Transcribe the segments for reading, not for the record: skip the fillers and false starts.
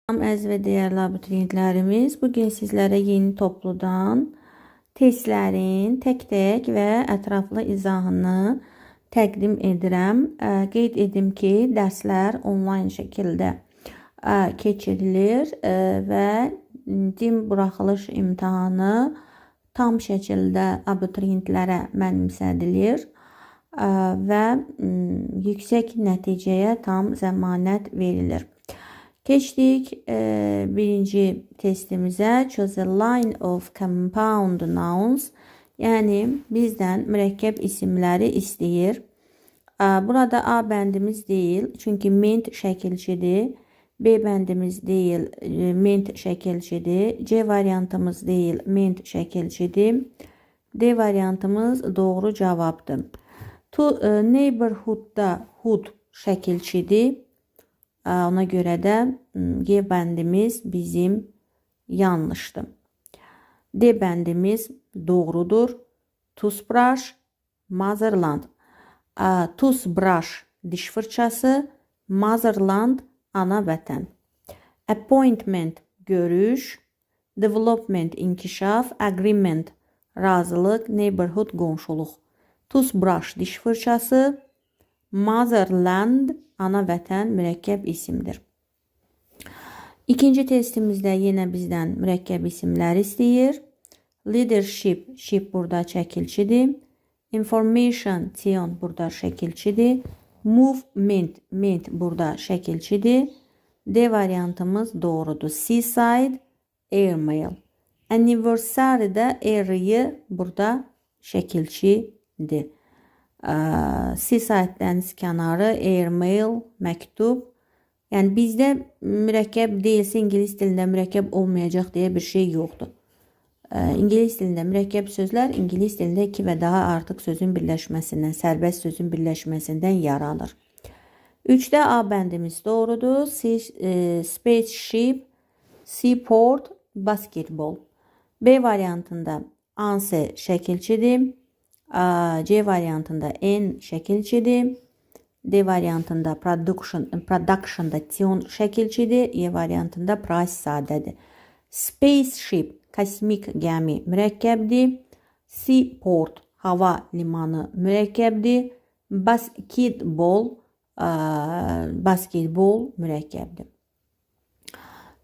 Əziz və dəyərli abituriyentlərimiz, bugün sizlərə yeni topludan testlərin tək-tək və ətraflı izahını təqdim edirəm. Qeyd edim ki, dərslər onlayn şəkildə keçirilir və DİM buraxılış imtahanı tam şəkildə abituriyentlərə mənimsədilir və yüksək nəticəyə tam zəmanət verilir. Keçdik birinci testimizə. Choose a line of compound nouns. Yəni bizdən mürəkkəb isimləri istəyir. Burada A bəndimiz deyil, çünki ment şəkilçidir. B bəndimiz deyil, ment şəkilçidir. C variantımız deyil, ment şəkilçidir. D variantımız doğru cavabdır. To, neighborhood-da hood şəkilçidir. Ona görə də G bəndimiz bizim yanlışdır. D bəndimiz doğrudur. Toothbrush, motherland. Toothbrush diş fırçası, motherland ana vətən. Appointment görüş, development inkişaf, agreement razılıq, neighborhood qonşuluq. Toothbrush diş fırçası, motherland ana vətən mürəkkəb isimdir. İkinci testimizdə yenə bizdən mürəkkəb isimlər istəyir. Leadership, ship burada şəkilçidir. Information, tion burada şəkilçidir. Movement, ment burada şəkilçidir. D variantımız doğrudur. Seaside, airmail. Anniversary-də R-yı burada şəkilçidir. Seaside dəniz kənarı, airmail, məktub. Yəni bizdə mürəkkəb deyilsə ingilis dilində mürəkkəb olmayacaq deyə bir şey yoxdur. İngilis dilində mürəkkəb sözlər ingilis dilində iki və daha artıq sözün birləşməsindən, sərbəst sözün birləşməsindən yaranır. 3-də A bəndimiz doğrudur. Spaceship, seaport, basketbol. B variantında answer şəkilçidir. C variantında N şəkilçidir. D variantında production, productionda tion şəkilçidir. E variantında price sadədir. Spaceship, kosmik gəmi mürəkkəbdir. Seaport, hava limanı mürəkkəbdir. Basketbol, basketbol mürəkkəbdir.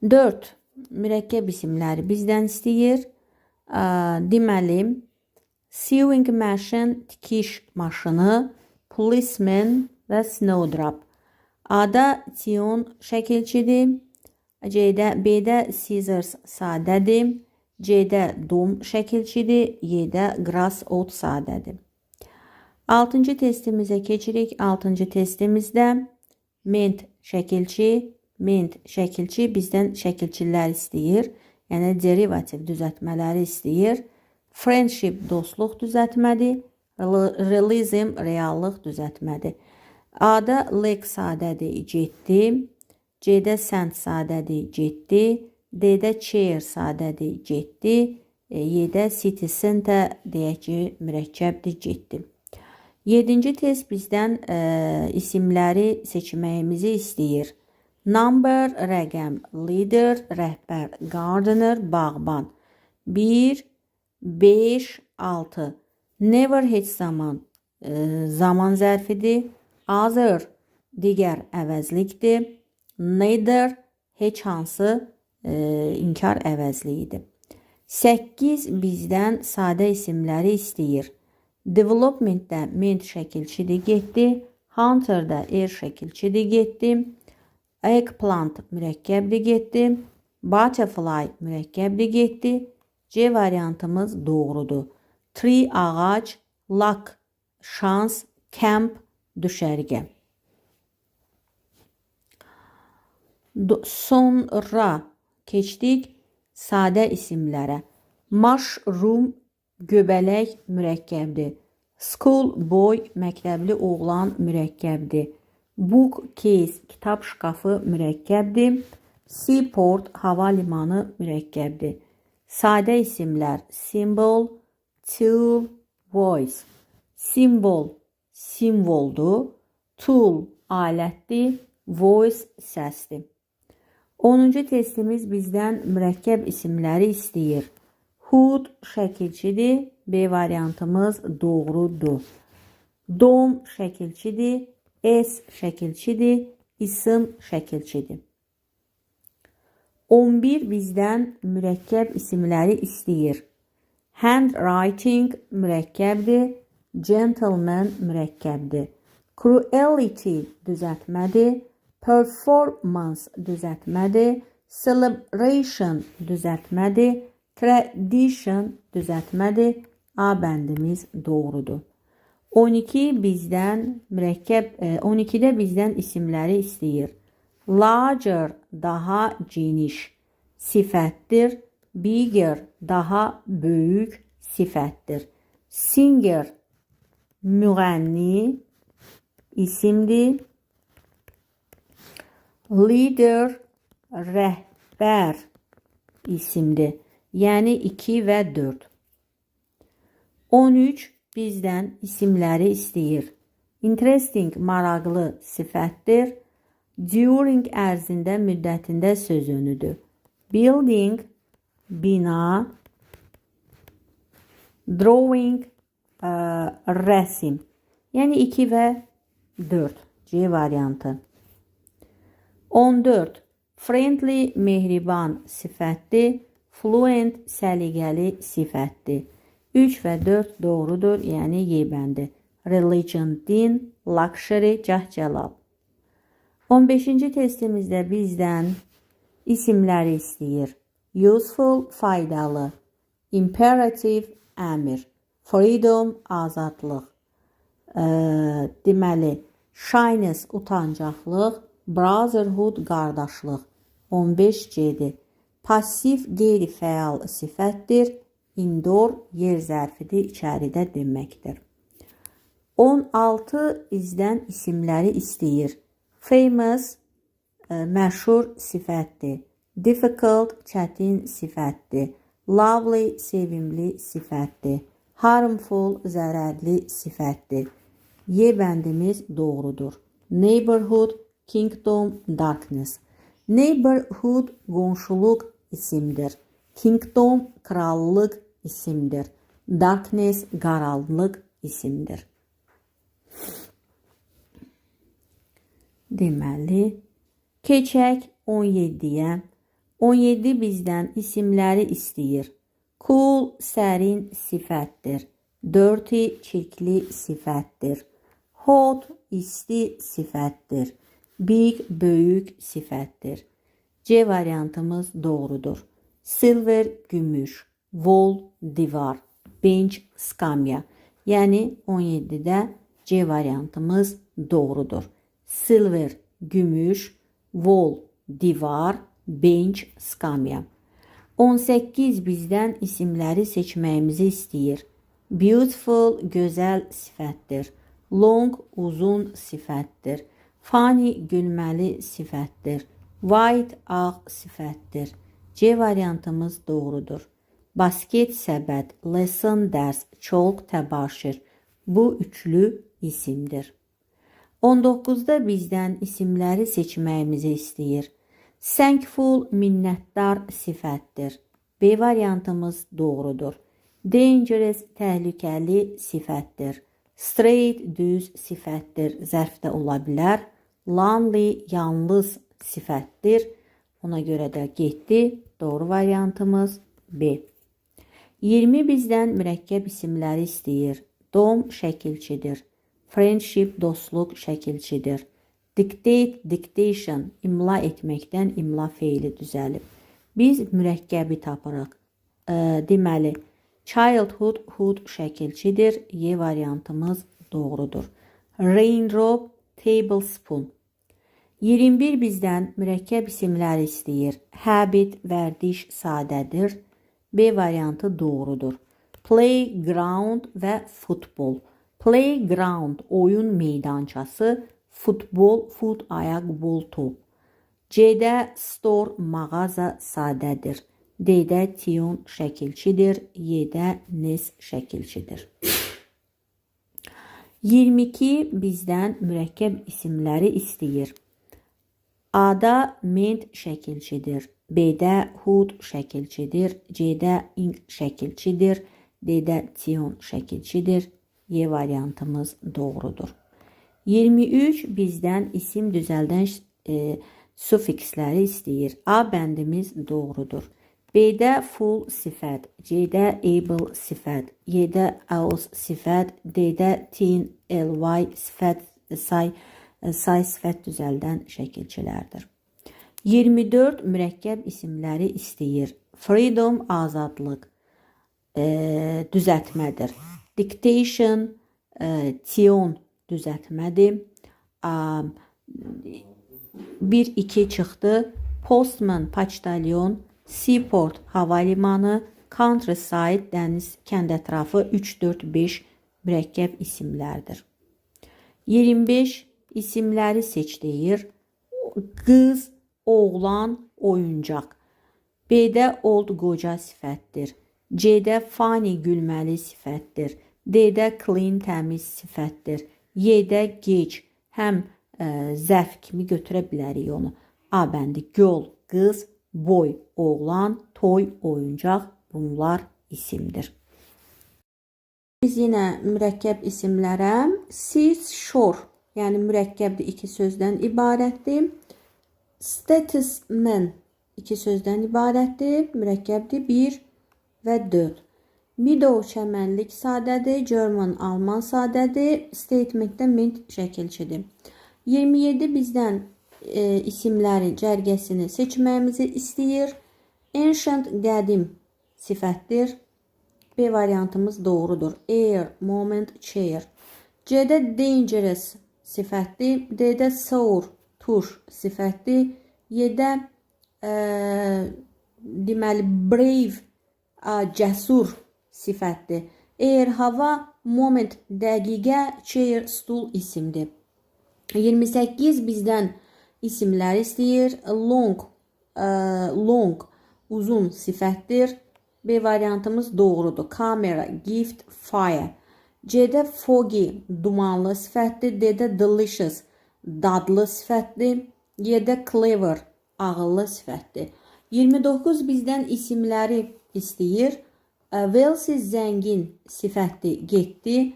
4. Mürəkkəb isimləri bizdən istəyir. Deməli, sewing machine, tikiş maşını, policeman və snowdrop. A-da tion şəkilçidir. C-də, B-də scissors sadədir. C-də dom şəkilçidir. Y-də grass ot sadədir. Altıncı testimizə keçirik. Altıncı testimizdə ment şəkilçi, ment şəkilçi bizdən şəkilçilər istəyir. Yəni derivativ düzəltmələri istəyir. Friendship dostluq düzəltmədir. Realism reallıq düzəltmədir. A-da leg sadədir, getdi. C-də send sadədir, getdi. D-də chair sadədir, getdi. Y-də city center deyək ki, mürəkkəbdir, getdi. Yedinci test bizdən isimləri seçməyimizi istəyir. Number rəqəm, leader rəhbər, gardener bağban. 1, 5, 6. Never heç zaman zaman zərfidir. Other digər əvəzlikdir. Neither heç hansı inkar əvəzliyidir. 8 bizdən sadə isimləri istəyir. Developmentdə ment şəkilçidir, getdi. Hunter'da er şəkilçidir, getdi. Eggplant mürəkkəbdir, getdi. Butterfly mürəkkəbdir, getdi. C variantımız doğrudur. Tree ağac, luck şans, camp düşərgə. Sonra keçdik sadə isimlərə. Mushroom göbələk mürəkkəbdir. School boy məktəbli oğlan mürəkkəbdir. Bookcase kitab şkafı mürəkkəbdir. Seaport hava limanı mürəkkəbdir. Sadə isimlər symbol, tool, voice. Simbol simvoldur. Tool alətdir. Voice səsdir. 10-cu testimiz bizdən mürəkkəb isimləri istəyir. Hood şəkilçidir. B variantımız doğrudur. Dom şəkilçidir. S şəkilçidir. İsim şəkilçidir. 11 bizdən mürəkkəb isimləri istəyir. Handwriting mürəkkəbdir. Gentleman mürəkkəbdir. Cruelty düzəltmədir. Performance düzəltmədir. Celebration düzəltmədir. Tradition düzəltmədir. A bəndimiz doğrudur. 12 bizdən mürəkkəb 12-də bizdən isimləri istəyir. Larger daha geniş sifətdir. Bigger daha böyük sifətdir. Singer müğənni isimdir. Leader rəhbər isimdir. Yəni 2 və 4. 13 bizdən isimləri istəyir. Interesting maraqlı sifətdir. During ərzində, müddətində söz önüdür. Building bina, drawing rəsm. Yəni 2 və 4 C variantı. 14. Friendly mehriban sifətdir. Fluent səliqəli sifətdir. 3 və 4 doğrudur, yəni Y bəndi. Religion din, luxury cah-cəlal. 15-ci testimizdə bizdən isimləri istəyir. Useful faydalı, imperative əmr, freedom azadlıq. Deməli, shyness utancaqlıq, brotherhood qardaşlıq. 15 C-dir. Passiv qeyri-fəal sifətdir. Indoor yer zərfidir, içəridə deməkdir. 16 bizdən isimləri istəyir. Famous məşhur sifətdir. Difficult çətin sifətdir. Lovely sevimli sifətdir. Harmful zərərli sifətdir. Y bəndimiz doğrudur. Neighborhood, kingdom, darkness. Neighborhood qonşuluq isimdir. Kingdom krallıq isimdir. Darkness qaranlıq isimdir. Deməli, keçək 17-yə. 17 bizdən isimləri istəyir. Cool sərin sifətdir. Dirty çirkli sifətdir. Hot isti sifətdir. Big böyük sifətdir. C variantımız doğrudur. Silver gümüş, wall divar, bench skamya. Yəni 17-də C variantımız doğrudur. Silver gümüş, wall divar, bench skamya. 18 bizdən isimləri seçməyimizi istəyir. Beautiful gözəl sifətdir. Long uzun sifətdir. Funny gülməli sifətdir. White ağ sifətdir. C variantımız doğrudur. Basket səbət, lesson dərs, chalk təbaşir. Bu üçlü isimdir. 19-da bizdən isimləri seçməyimizi istəyir. Thankful minnətdar sifətdir. B variantımız doğrudur. Dangerous təhlükəli sifətdir. Straight düz sifətdir. Zərf də ola bilər. Lonely yalnız sifətdir. Ona görə də getdi. Doğru variantımız B. 20 bizdən mürəkkəb isimləri istəyir. Dom şəkilçidir. Friendship dostluq şəkilçidir. Dictate, dictation imla etməkdən imla feili düzəlib. Biz mürəkkəbi tapırıq. Deməli, childhood, hood şəkilçidir. Y variantımız doğrudur. Raindrop, tablespoon. 21 bizdən mürəkkəb isimləri istəyir. Habit, vərdiş sadədir. B variantı doğrudur. Playground və futbol. Playground oyun meydançası, futbol, foot ayaq, bol top. C-də store mağaza sadədir. D-də tune şəkilçidir. Y-də nes şəkilçidir. 22 bizdən mürəkkəb isimləri istəyir. A-da mend şəkilçidir. B-də hood şəkilçidir. C-də ing şəkilçidir. D-də tion şəkilçidir. Y variantımız doğrudur. 23 bizdən isim düzəldən sufiksləri istəyir. A bəndimiz doğrudur. B-də full sifət, C-də able sifət, Y-də ous sifət, D-də teen, ly sifət, say sifət düzəldən şəkilçilərdir. 24 mürəkkəb isimləri istəyir. Freedom azadlıq, düzəltmədir. Dictation, tion düzəltmədir. 1 2 çıxdı. Postman poçtalyon, seaport havalimanı, countryside dəniz kənd ətrafı 3 4 5 mürəkkəb isimlərdir. 25 isimləri seç deyir. Qız, oğlan, oyuncaq. B-də old qoca sifətdir. C-də funny gülməli sifətdir. D-də clean təmiz sifətdir. Y-də gec həm zərf kimi götürə bilərik onu. A bəndi girl, qız, boy, oğlan, toy, oyuncaq bunlar isimdir. Biz yenə mürəkkəb isimlərə seashore, yəni mürəkkəbdir, iki sözdən ibarətdir. Statesman iki sözdən ibarətdir, mürəkkəbdir 1 və 4. Meadow çəmənlik sadədir, German alman sadədir, statementdə ment şəkilçidir. 27 bizdən isimlərin cərgəsini seçməyimizi istəyir. Ancient qədim sifətdir. B variantımız doğrudur. Air, moment, chair. C-də dangerous sifətdir. D-də sour, turş sifətdir. Y-də deməli brave, cəsur sifətdir. Air hava, moment dəqiqə, chair stul isimdir. 28 bizdən isimlər istəyir. Long, long uzun sifətdir. B variantımız doğrudur. Camera, gift, fire. C-də foggy dumanlı sifətdir. D-də delicious dadlı sifətdir. Y-də clever ağıllı sifətdir. 29 bizdən isimləri istəyir. Wealthy zəngin sifətdir, getdi.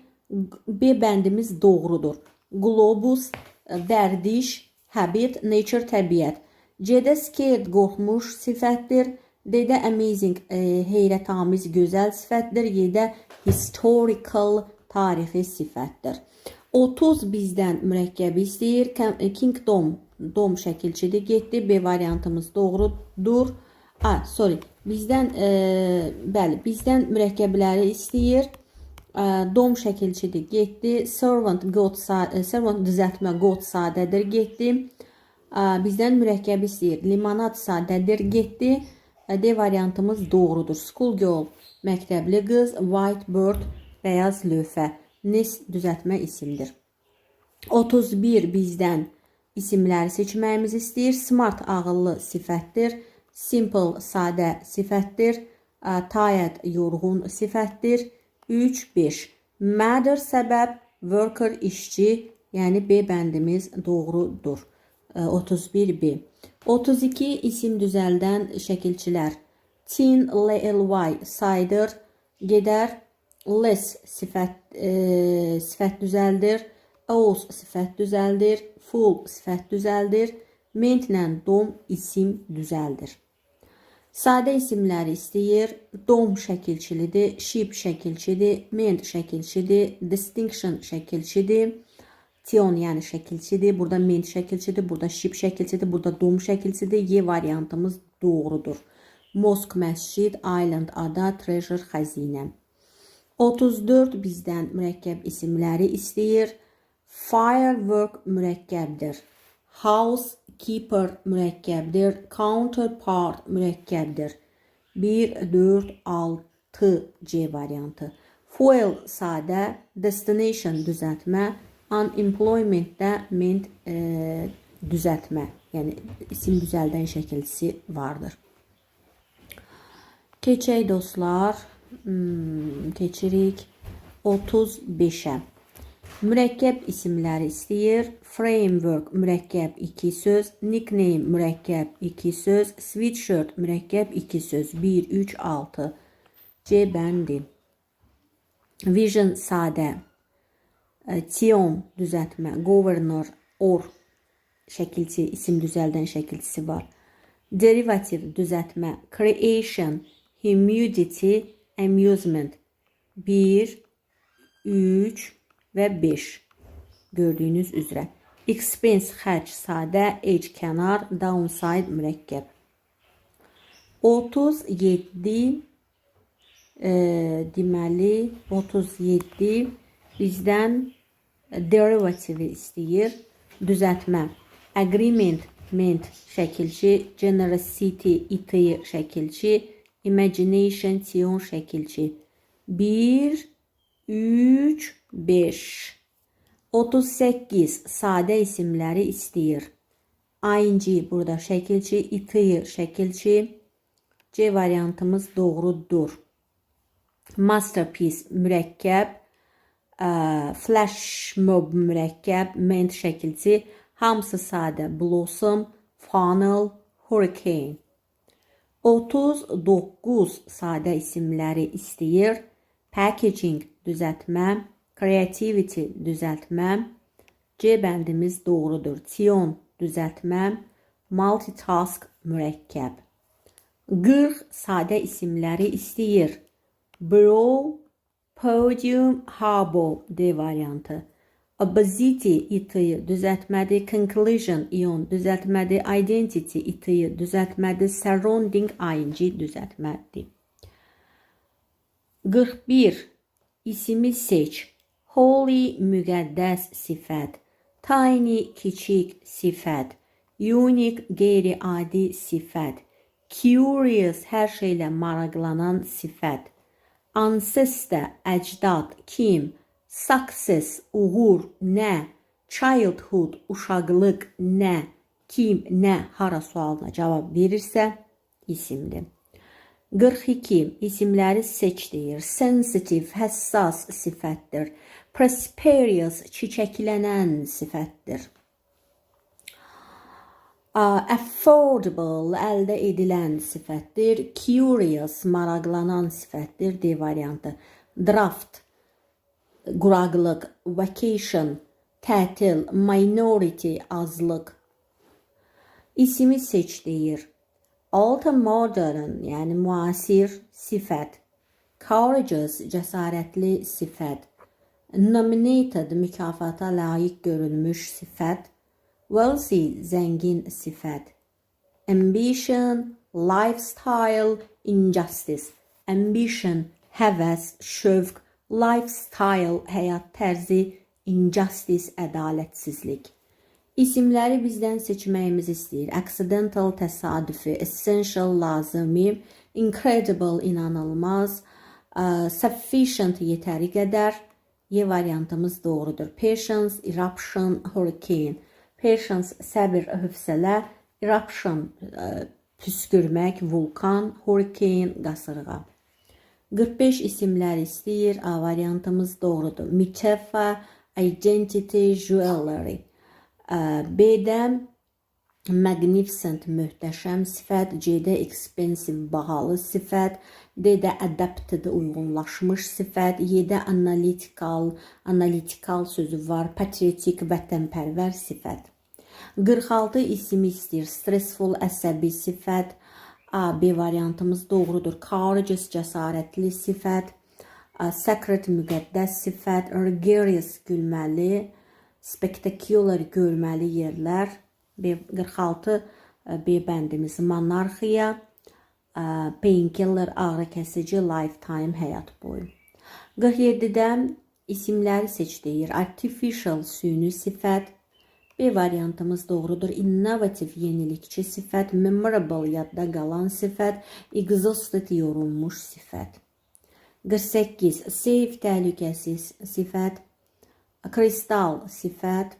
B bəndimiz doğrudur. Globus vərdiş, habit, nature təbiət. C-də scared qorxmuş sifətdir. D-də amazing heyrətamiz gözəl sifətdir. Y-də historical tarixi sifətdir. 30 bizdən mürəkkəb istəyir. Kingdom dom şəkilçidir. Getdi. B variantımız doğrudur. A, sorry. Bizdən bəli, bizdən mürəkkəbləri istəyir. Dom şəkilçidir. Getdi. Servant got servant düzəltmə got sadədir. Getdi. Bizdən mürəkkəb istəyir. Limonad sadədir. Getdi. D variantımız doğrudur. Schoolgirl məktəbli qız, whiteboard bəyaz lövhə. Nis düzəltmə isimdir. 31 bizdən isimləri seçməyimizi istəyir. Smart ağıllı sifətdir. Simple sadə sifətdir. Tired yorğun sifətdir. 3 5. Matter səbəb, worker işçi, yəni B bəndimiz doğrudur. 31B. 32 isim düzəldən şəkilçilər. Teen LLY saydır, gedər. Less sifət düzəldir. Ous sifət düzəldir. Full sifət düzəldir. Mentlə dom isim düzəldir. Sadə isimləri istəyir. Dom şəkilçilidir, ship şəkilçidir, mend şəkilçidir, distinction şəkilçidir. Tion yəni şəkilçidir. Burada mend şəkilçidir, burada ship şəkilçidir, burada dom şəkilçidir. Y variantımız doğrudur. Mosque məscid, island ada, treasure xəzinə. 34 bizdən mürəkkəb isimləri istəyir. Firework mürəkkəbdir. Housekeeper mürəkkəbdir. Counterpart mürəkkəbdir. 1, 4, 6 C variantı. Fuel sadə, destination düzəltmə, unemployment-də ment düzəltmə, yəni isim düzəldən şəkilçisi vardır. Keçək dostlar. Keçirik 35-ə. Mürəkkəb isimləri istəyir. Framework mürəkkəb 2 söz, nickname mürəkkəb 2 söz, sweatshirt mürəkkəb 2 söz. 1, 3, 6. C bəndi. Vision sadə. Tion düzəltmə, governor, or şəkilçi, isim düzəldən şəkilçisi var. Derivative düzəltmə, creation, humidity, amusement. 1, 3 və 5 gördüyünüz üzrə. Expense xərc sadə, edge kənar, downside mürəkkəb. 37 deməli 37 bizdən derivativi istəyir. Düzəltmə. Agreement, ment şəkilçi, generosity, ity şəkilçi, imagination, tion şəkilçi. 1, 3, 5. 38 sadə isimləri istəyir. ING burada şəkilçi, ity şəkilçi. C variantımız doğrudur. Masterpiece mürəkkəb, flash mob mürəkkəb, ment şəkilçi, hamısı sadə. Blossom, funnel, hurricane. 39 sadə isimləri istəyir. Packaging düzəltmə, creativity düzəltmə. C bəndimiz doğrudur. Tion düzəltmə, multitask mürəkkəb. 40 sadə isimləri istəyir. Bro, podium, harbor D variantı. Obesity ity düzəltmədir, conclusion ion düzəltmədir, identity ity düzəltmədir, surrounding ing düzəltmədir. 41 ismi seç. Holy müqəddəs sifət, tiny kiçik sifət, unique qeyri-adi sifət, curious hər şeylə maraqlanan sifət, ancestor əcdad kim, success uğur nə, childhood uşaqlıq nə, kim, nə, hara sualına cavab verirsə isimdir. 42 isimləri seç deyir. Sensitive həssas sifətdir. Prosperous çiçəklənən sifətdir. Affordable əldə edilən sifətdir. Curious maraqlanan sifətdir. D variantı. Draft quraqlıq, vacation tətil, minority azlıq. İsmi seç deyir. Ultramodern, yəni müasir sifət. Courageous cəsarətli sifət. Nominated mükafata layiq görülmüş sifət. Wealthy zəngin sifət. Ambition, lifestyle, injustice. Ambition həvəs, şövq, lifestyle həyat tərzi, injustice ədalətsizlik. İsimləri bizdən seçməyimizi istəyir. Accidental təsadüfi, essential lazımi, incredible inanılmaz, sufficient yetəri qədər. Y variantımız doğrudur. Patience, eruption, hurricane. Patience səbir, hövsələ, eruption püskürmək, vulkan, hurricane qasırğa. 45 isimlər istəyir. A variantımız doğrudur. Metaphor, identity, jewelry. B-də magnificent möhtəşəm sifət, C-də expensive bahalı sifət, D-də adapted uyğunlaşmış sifət, Y-də analytical, analytical sözü var, patriotic vətənpərvər sifət. 46 ismi istəyir. Stressful əsəbi sifət. A, B variantımız doğrudur. Courageous cəsarətli sifət. Sacred müqəddəs sifət. Gregarious gülməli. Spectacular görməli yerlər. B 46 B bəndimiz monarxiya. Painkiller ağrı kəsici, lifetime həyat boyu. 47-də isimləri seç deyir. Artificial süni sifət. B variantımız doğrudur. Innovative yenilikçi sifət, memorable yadda qalan sifət, exhausted yorulmuş sifət. 48 safe təhlükəsiz sifət, kristal sifət.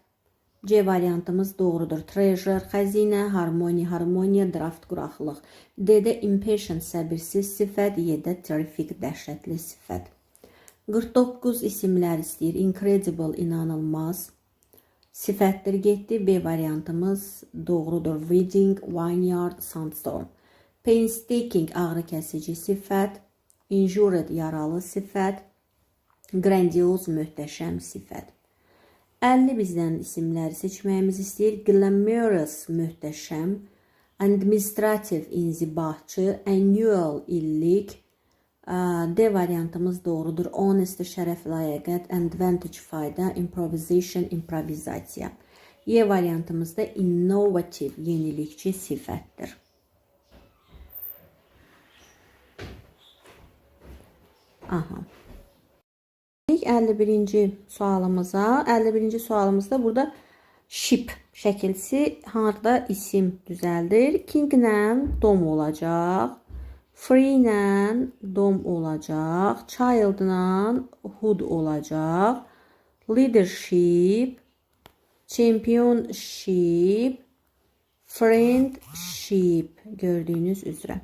C variantımız doğrudur. Treasure xəzinə, harmony harmoniya, drought quraqlıq. D-də impatient səbirsiz sifət, Y-də terrific dəhşətli sifət. 49 isimlər istəyir. Incredible, inanılmaz. Sifətdir getdi. B variantımız doğrudur. Wedding, vineyard, sandstorm. Painstaking, ağrı kəsici sifət. Injured, yaralı sifət. Grandiose, möhtəşəm sifət. 50 bizdən isimləri seçməyimizi istəyir. Glamorous, möhtəşəm. Administrative, inzibatçı. Annual, illik. D variantımız doğrudur. Honest, şərəf, ləyaqət. Advantage, fayda. Improvisation, improvizasiya. Y variantımızda innovative, yenilikçi sifətdir. Aha. 51-ci sualımıza. 51-ci sualımızda burada ship şəkilsi harda isim düzəldir? King-lə dom olacaq. Free-lə dom olacaq. Child-la hood olacaq. Leadership, championship, friendship gördüyünüz üzrə.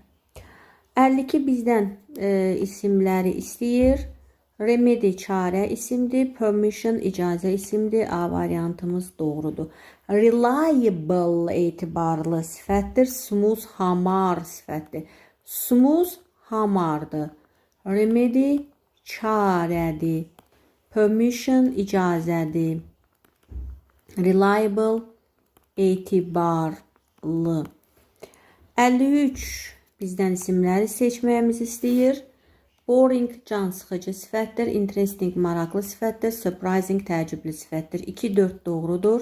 52 bizdən isimləri istəyir. Remedy çarə isimdir. Permission icazə isimdir. A variantımız doğrudur. Reliable etibarlı sifətdir. Smooth hamar sifətdir. Smooth hamardır. Remedy çarədir. Permission icazədir. Reliable etibarlı. 53 bizdən isimləri seçməyimizi istəyir. Boring can sıxıcı sifətdir. Interesting maraqlı sifətdir. Surprising təəccüblü sifətdir. 2 4 doğrudur.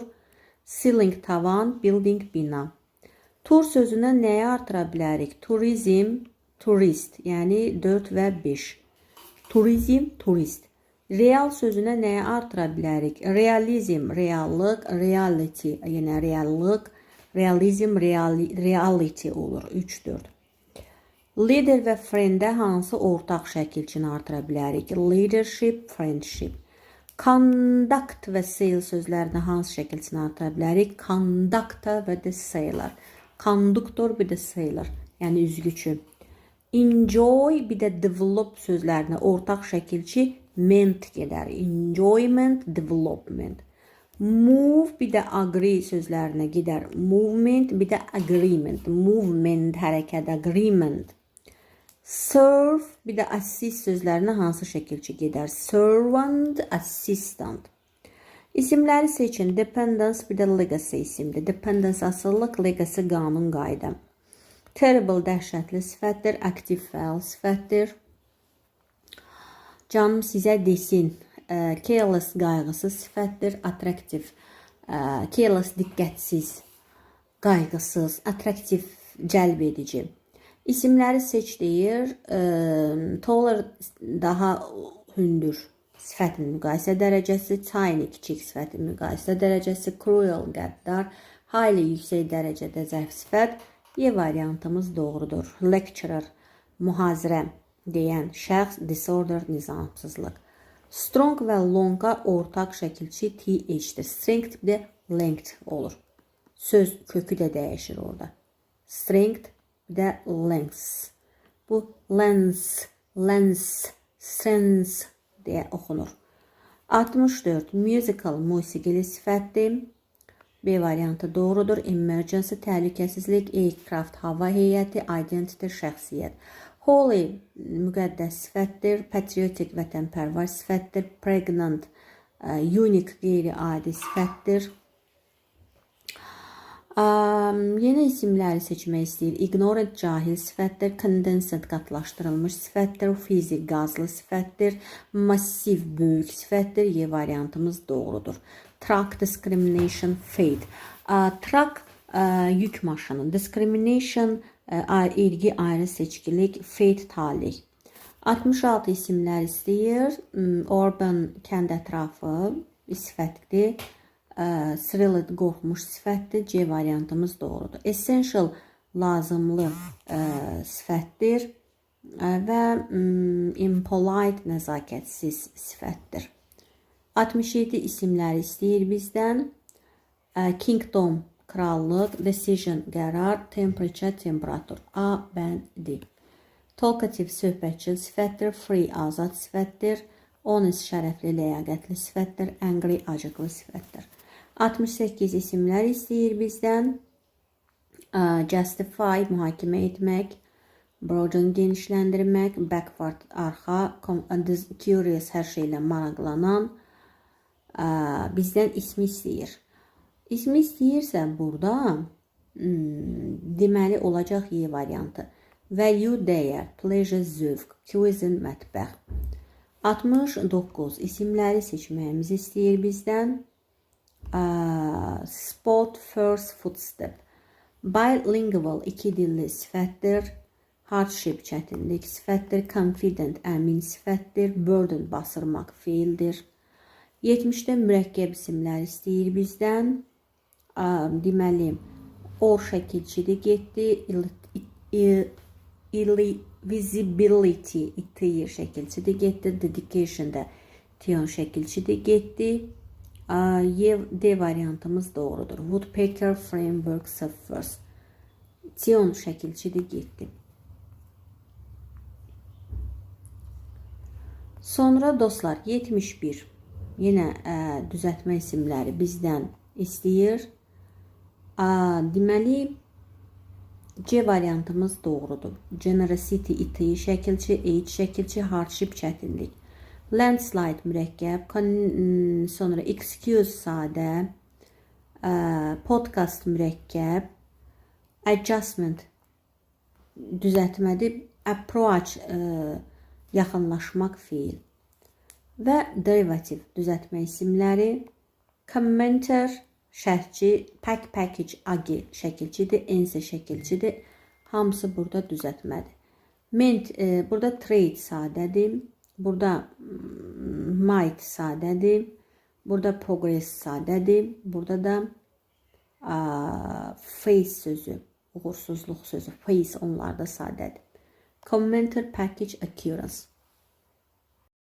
Ceiling tavan, building bina. Tur sözünə nəyi artıra bilərik? Turizm, turist, yəni 4 və 5. Turizm, turist. Real sözünə nəyi artıra bilərik? Realizm, reallıq, reality, yəni reallıq, realizm, reality olur. 3 4. Lider və friend-ə hansı ortaq şəkilçini artıra bilərik? Leadership, friendship. Conduct və sail sözlərinə hansı şəkilçini artıra bilərik? Conductor və də sailor. Konduktor bir də sailor, yəni üzgüçü. Enjoy bir də develop sözlərinə ortaq şəkilçi ment gedər. Enjoyment, development. Move bir də agree sözlərinə gedər. Movement bir də agreement. Movement hərəkət, agreement. Serve bir də assist sözlərinə hansı şəkilçi gedər? Servant, assistant. İsimləri seçin. Dependence bir də legacy isimdir. Dependence asıllıq, legacy qanun, qayda. Terrible dəhşətli sifətdir. Aktiv fəal sifətdir. Canım sizə desin. Careless qayğısız sifətdir. Attractive, careless diqqətsiz, qayğısız, attractive cəlb edici. İsimləri seç deyir. Taller daha hündür sifətin müqayisə dərəcəsi, tiny kiçik sifətin müqayisə dərəcəsi, cruel qəddar, highly yüksək dərəcədə zərf sifət. Y variantımız doğrudur. Lecturer mühazirə deyən şəxs, disorder nizamsızlıq. Strong və longa ortaq şəkilçi th-dir. Strength bir də length olur. Söz kökü də dəyişir orada. Strength bir də length. Bu lens, lens, strength deyə oxunur. 64. Musical musiqili sifətdir. B variantı doğrudur. Emergency təhlükəsizlik, aircraft hava heyəti, identity şəxsiyyət. Holy müqəddəs sifətdir, patriotic vətənpərvər sifətdir, pregnant unique qeyri-adi sifətdir. Yeni isimləri seçmək istəyir. Ignorant cahil sifətdir, condensed qatlaşdırılmış sifətdir, fizik qazlı sifətdir, massiv böyük sifətdir. Y variantımız doğrudur. Truck discrimination fate. Truck yük maşını, discrimination irqi ayrı seçkilik, fate talih. 66 isimlər istəyir. Urban kənd ətrafı sifətdir. Thrilled qorxmuş sifətdir. C variantımız doğrudur. Essential lazımlı sifətdir və impolite nəzakətsiz sifətdir. 67 isimləri istəyir bizdən. Kingdom krallıq, decision qərar, temperature temperatur. A, B, D. Talkative söhbətçil sifətdir, free azad sifətdir, Honest şərəfli, ləyaqətli sifətdir. Angry acıqlı sifətdir. 68 isimlər istəyir bizdən. Justify mühakimə etmək, broaden genişləndirmək, backward arxa, curious hər şeylə maraqlanan, bizdən ismi istəyir. İsmi istəyirsə burada deməli olacaq Y variantı. Value dəyər, pleasure zövq, cuisine mətbəx. 69 isimləri seçməyimizi istəyir bizdən. Spot, first, footstep. Bilingual iki dilli sifətdir. Hardship çətinlik sifətdir. Confident əmin sifətdir. Burden basırmaq feildir. 70-də mürəkkəb isimlər istəyir bizdən. Deməli, or şəkilçidir getdi. Visibility itiyir şəkilçidir getdi. Dedication da tion şəkilçidir getdi. Y, D variantımız doğrudur. Woodpecker, framework, suffers. Tion şəkilçidir getdi. Sonra dostlar 71 yenə düzəltmə isimləri bizdən istəyir. Deməli C variantımız doğrudur. Generosity itiyi şəkilçi, age şəkilçi, hardship çətinlik. Landslide mürəkkəb, sonra excuse sadə, podcast mürəkkəb, adjustment düzəltmədir, approach yaxınlaşmaq feil və derivative düzəltmə isimləri, commenter şərhçi, pack, package, agi şəkilçidir, ense şəkilçidir. Hamısı burada düzəltmədir. Mint, burada trade sadədir. Burada might sadədir. Burada progress sadədir. Burada da face sözü, uğursuzluq sözü, face onlarda sadədir. Commenter, package, occurrence.